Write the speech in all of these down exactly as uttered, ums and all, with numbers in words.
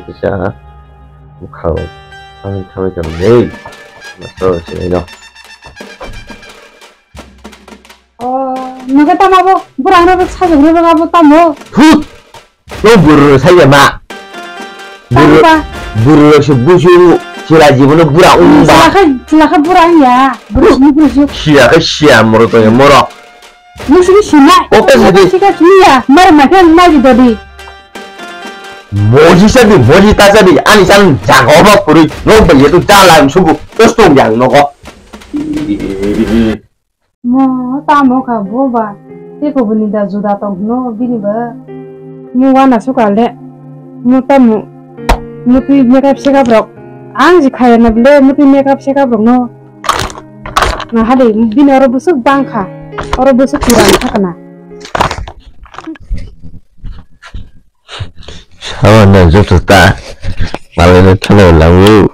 kisa kisa bwkhao thangwi thangwi tongmani. Masao sinai no. Oh, nokhe tamo abo bwrang rok sajak rok abo tamo. Thut! No buru rok sai ma. Tamo buru ba? Buru rok se busu chila jibono bura ong ba. Chila khe, chila khe bura ong ya. Buru sini buru sini. Siya khe siya moro to ya moro. Nisi ni sina. Oke, sadi. Sika sini ya. Mar ma khe ma di dodi. Moji sadi, moji ta sadi. Ani san jago ba puri. No ba ye tu jalan sugu. Terus tu yang no ko. Mo tamo kha bo ba, tei koboni da juda tong hwno bini ba. Mo wana suka le, mo tamo, mo twi makeup sekap rok, ang je khaya na bile, mo twi makeup sekap rok no. Na hade, bini oro busuk bang kha, oro busuk kurang kha kana. Sawan na joto ta, malai na thalo lawo.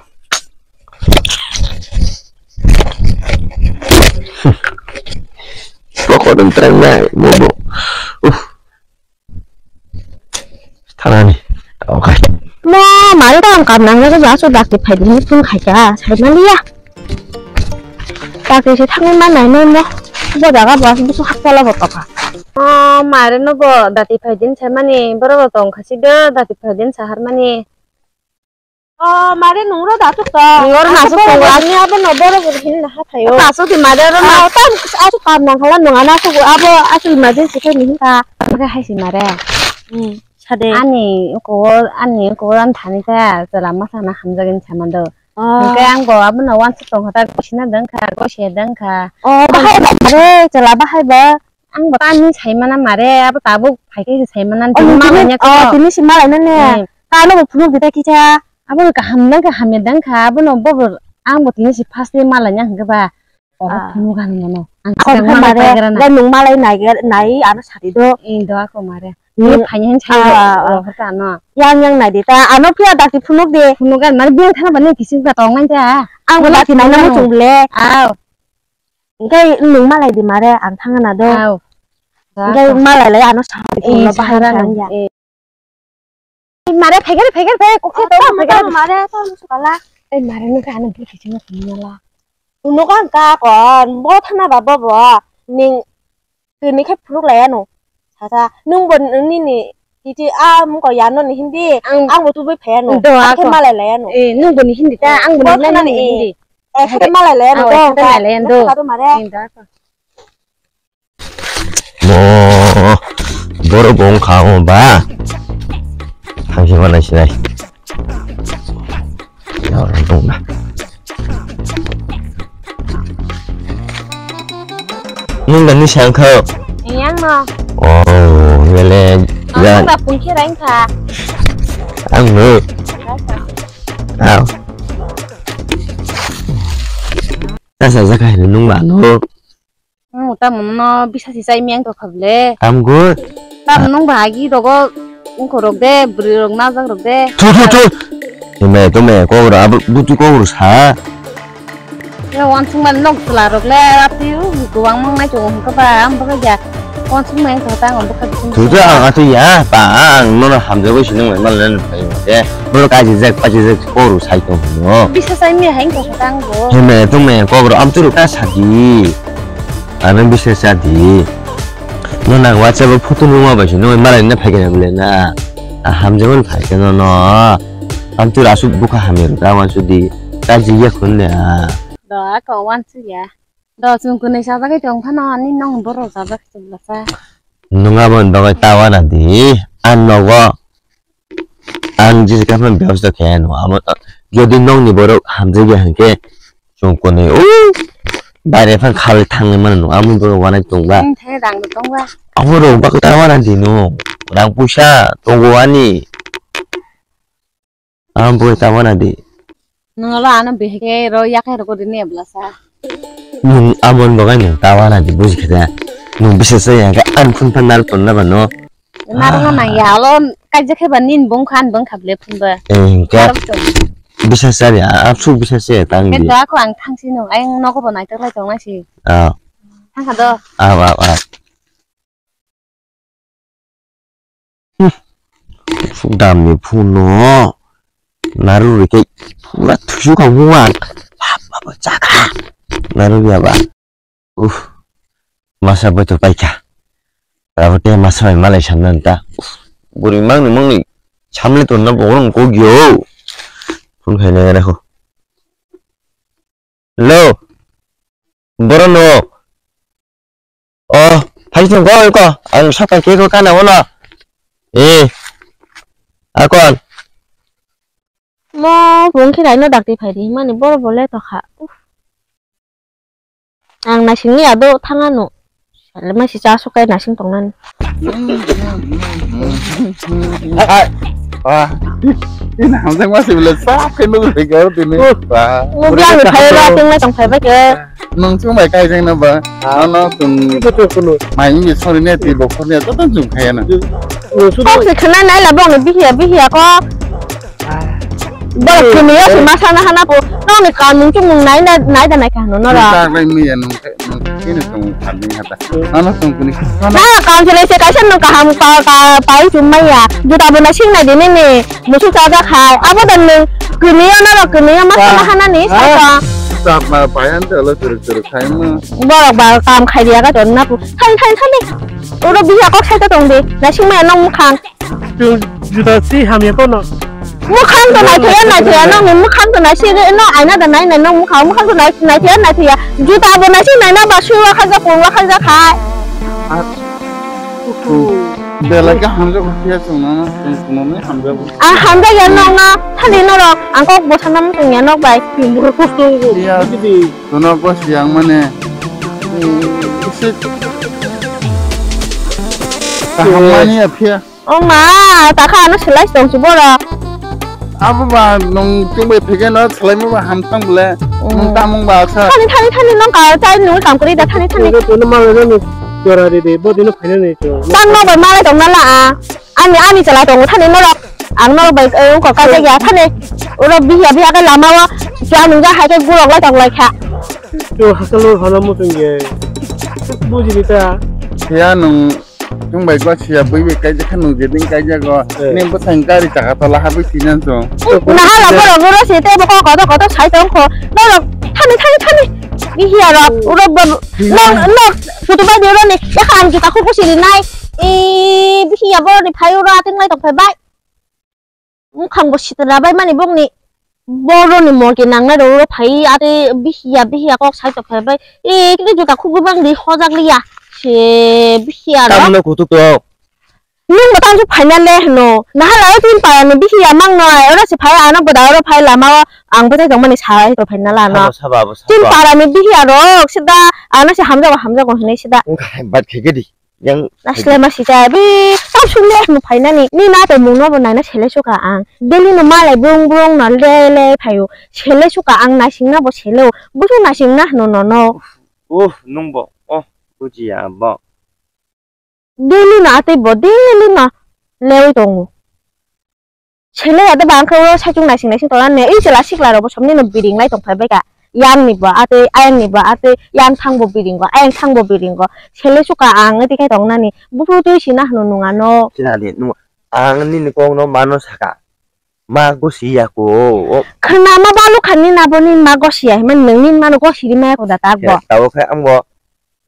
Pokok dan terang na, bobo. Uh. Thanani. Okay. Mo, mari tong kam nang jaga jaso dakti phai dini phun khai ka, sai maliya. Dakti se thangwi ma nai nai mo. Bo jaga bo, bo su hakpala bo toka. Oh, mari no bo dakti phai din sai mani, boro bo tong khasi de, dakti phai din sahar mani. Oh, mare nungro da asuk to. Nungro na asuk to. Ni abo no boro boro hin na ha thayo. Ta asuk di mare ro na. Oh, ta asuk kam nang khala nung ana asuk abo asuk emergency khe ni hin ta. Mare hai si mare. Hmm, sade. Ani ko ani ko an thani ta jala masa na hamjagin samando. Oh. Hingke ang bo abo no wan suk tong kha ta sina dang kha, ko se dang kha. Oh, bahai ba mare, jala bahai ba. Ang bo ta ani sai mana mare, abo tabuk phai khe sai mana, oh, tini ma tini, laina oh, ko. Tini si ma laina ne. Hmm. Ta ano bo phunuk dita kisa. Abo kaham nang kha, hamya dang kha, abo no bo bo ang bo tini si first time ma laina hingke ba. Obo ah. Phunuk ang no. Ang kok sigang khe ma mare, lai paigera na. Ga nung ma lai nai, nai ano sari do. Eh, do ako mare. Hmm. Ni phai hen sai ah, ah, ah. Ro kha ta no. Yang yang nai dita, ano phiya dakti phunuk de. Phunuk gan mare beng thana ba ne kising ta tong nai ta. Ang bo dakti nai na mo chung le. Aw. Hingke nwng malai di mare, ang thangna do. Aw. Hingke malai lai ano sahari eh, phone no bahai sahara thang no, ya. Eh. Mare phaikere, phaikere, phaikere, kokse to, tamo, phaikere. Tamo, mare, tamo sukala. Eh, mare no ka ano bwrwi sima sima la. Uno ka ang ka kon, bo thana ba bo bo. Ning, tini khe phuruk lai ano. Sasa, nwng bo nini, titi a mung ko ya no ni hindi. Ang, ang bo tubui phai ano. Do ang khe ako. Malai lai ano. Eh, nwng bo ni hindi ta, ang bo ni hindi. Eh, khe malai le, oh, khe malai le, do. Khe mare. Mo, borok bo wngkha, o ba. Thangsi ma nai sinai. Ya, orang dong na. Nung dan ni sangkho. Yang no. Oh, mele. Ang ya. Ang tak pungki rain kha. Ang no. Aw. Tasa jaka hino nung ba no. Ang tamo no bisa si chai miyang to khable. I'm good. Tam nung ba agi rogo ungko rok de, bwrwi rok najak rok de. Thu, thu, thu. Ime to me kok ro, abo buti kok ro sa. Ya wansung man nok sela rok le, ati u gowang mang nai chong ka ba, am ba ja. Wansung mang to tang am ba ka. Thu thu ang atu ya, pa ang no no hamjagoi sinung mai mal len phai mo de. Boro kaji jak, paji jak, koru sai tong hino. Bisa sai mi hain ko tang bo. Heme tong me kok ro am turu ka sadi. Ano bisa sadi. No nang WhatsApp o photo numa bai sino malai na phai kena bole na. A hamjaman phai kena no. Am turu asuk buka hamir ka wan sudi. Kaji ya khun ne a. Do a ko wan su ya. Do chung kunui sajagoi tong phano ani nong borok sajak chwlasa. Nung aboni bagwi ta wana di. Ang nogo ang jesa khe phano byabostha khe ano. Amo jodi nongni borok hamjakya hinkhe chung kunui o baire phano khalwi thangwi mano. Amo borok wanai tongba. Ang thai rang tongba. Amo rok bagwi ta wana di no. Rang puisa tongo ani. Ang bo ta wana di. Nung ro ano bihike ro yakai ro kodi ne blasa. Nung amon bagai nung ta wana di buji khada. Nung bisa saya ga an phun phan nar ton na bano. Nar no nang ya lo kaje khe ba nin bung khan bung khable phun ba. Eh, hingke. Bisa saya, absu bisa saya tang di. Keto ako ang thangsi nung, ang nogo bo naitok lai tong nai si. Ah. Thang kha do. Ah, ah, ah. Hmm. Damni phone no. Naru rikei pura thusu kha buang. Bap, bap, chakha. Naru ya ba. Uff. Masa boito paikha. Rabo te masa bai malai samna ta. Uff. Buri mangni mangni. Samle tonna bogorong kogio. Phone khaina ya rakho. Hello. Boro no. Oh, phai thung ko ko. Ang saka ke ko kana wono. Eh. Akon. Mo bung khirai no dakti phai di mani boro bole to kha. Uff. Ang nasing ni ado thanga no. Sale ma si cha sukai nasing tong nani. Ai, ai. Wah. Ini hamjak masih boleh sap ke nunggu lagi tini. Wah. Mo biang ni phai ra ting na tong phai ba ke. Nung chung bai kai jeng na ba. Ano tung. Betul kuno. Mai ni sorry ne ti bokor ne to tang chung khai na. Kok se khna nai la bong ni bihia bihia ko. Borok kini yo se ma sana hana po. Nong ni kam nung chung nung nai na nai da nai ka hano nora. Nung tak lai mi ya nung. Ini tong khanding hata. Ano tong kuni. Na kam chele se kaisa nung kaham ka ka pai chum maya. Juta bo na sing nai dini ni. Musu chaja khai. Abo dan nung kuni yo na kuni yo ma sana hana ni sa. Chap ma payan te lo churuk churuk khai ma. Borok ba kam khai dia ka ton na pu. Thani thani thani. Oro biha kok sai ta tong de. Na sing maya nong mukhang. Chwng juda si hamya kono. Mukhang to nai thaya nai thaya nong ni mukhang to nai si no aina da nai nai nong mukhang mukhang to nai nai thaya nai thaya. Juta bo nai si nai na ba su wa khaja pung wa khaja khai. Bela ka hamja ko thaya chwng na chwng kuno ni hamja ko. A hamja ya nong na thani norok ang kok bo sanam chwng ya nok bai. Bro kosto ko. Iya. Bidi. Tono ko siyang mane. Kaham mani ya phiya. O ma, ta kha ano selai tong si boro. Abo ba nung chung bai phege no selai mo ba ham tang bole. Nung tamung ba sa. Thani thani thani nong ka chai nung kam kuri da thani thani. Tono ma no ni jora de de bo dino phaina ni to. Tang no bai malai tong na la a. Ani ani chala tongo thani norok. Ang norok bai wngkha kaijak ya thani. Oro bihya bihya khe lama o chwla nungjak hai khe gulok lai tong lai kha. Chwng hakalo hano muchung ye. Bujili ta. Phiya nung chwng bai gwa siya bui bai kaijak kha nung jeding kaijak go. Ni bwsang gari chaka tola habwi sinan chwng. Nahala borok oro se tei bo koto koto sai tong kho. Norok thani thani thani. Bihya rok oro bo nok nok sutu bai de oro ni. Ekha ang juta khupu siri nai. E, bihya boroni phai oro ating lai tong phai bai. Mukhang bo sitra bai mani bokni boroni morke nangnai rok oro phai ate bihya bihya kok sai tong phai bai. E, kini juta khuk bang di hojak liya. Se bihya rok. Tamno kutuk tok. Nung bo tamsu phaina le hino. Nahala o tin parani bihya mang noi. Oro se phai ano boda oro phai lama o ang bo tong mani sai to phaina la no. Sabo, sabo, abo sabo. Tin parani bihya rok sida ano se hamjago hamjago hinai sida. Wngkha bat khe gedi. Yang asle ma sita bi tam sung le no phainani ni na to mung no bo naina sele suka ang daily no malai brung brung no le le phaio sele suka ang naising na bo sele o busu naising na no no no. Uh nung bo oh bujiya bo daily no atei bo daily no lewi tongo. Sele ya de bang khe o saichung naising naising tong nani, i chwla sikla rok bo somni no biring lai tong phai bai kha. Yang ni bo atwi, ayang ni bo atwi, yang thang bo biring go, ayang thang bo biring go. Sele suka ang ati khai tong nani, buphuru twi sina hwno nung ano. Sina di, nung, ang nini kok no mano saka. Ma gosi ya ko. Khna ma balu kha nini abo nini ma gosi ya, himani nung nini mano gosi ri ma ya ko da tak bo. Tabo khai ang bo.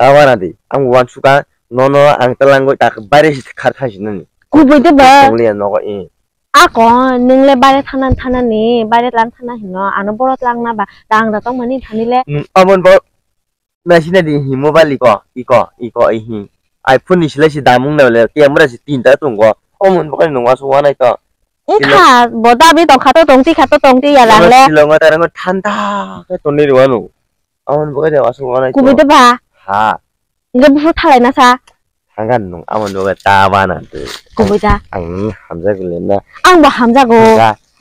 Tawana di, ang uansukha, nono ang twlangwi tak baire si khar thang sinani. Kubui de ba? Tongliya nogo i. Ako, nung le baire thana thana ni, baire tlang thana hino, ano boro tlang na ba, tang da tong mani thani le. Hmm, amon bo, na sina di hi mobile iko, iko, iko i hi. iPhone ni silai si damung na le, camera si tinta tongo. Amon bo kai nung wasu wanai to. Wngkha, bo dabi tong kha to tong ti kha to tong ti ya lang le. Silongo tarango thanda khe tonwi rwanu. Amon bo kai de wasu wanai to. Kubui de ba? Ha. Hingke buphuru thalai na sa. Thangkha nung amon bo ta bana twi. Kubui da. Ang nung hamjak le na. Ang bo hamjago.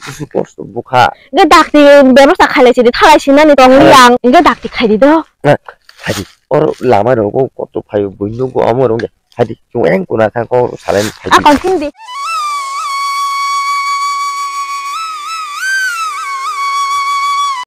Kusu kosto bukha. Hingke dakti bebosta khailai sidi thalai sinani tong li ang. Hingke dakti khaidi do. Na, khaidi. Or lama rok bo koto phaio bui nung bo amo rong de. Khaidi. Chung eng kuna thang ko salai khaidi. Akon sindi.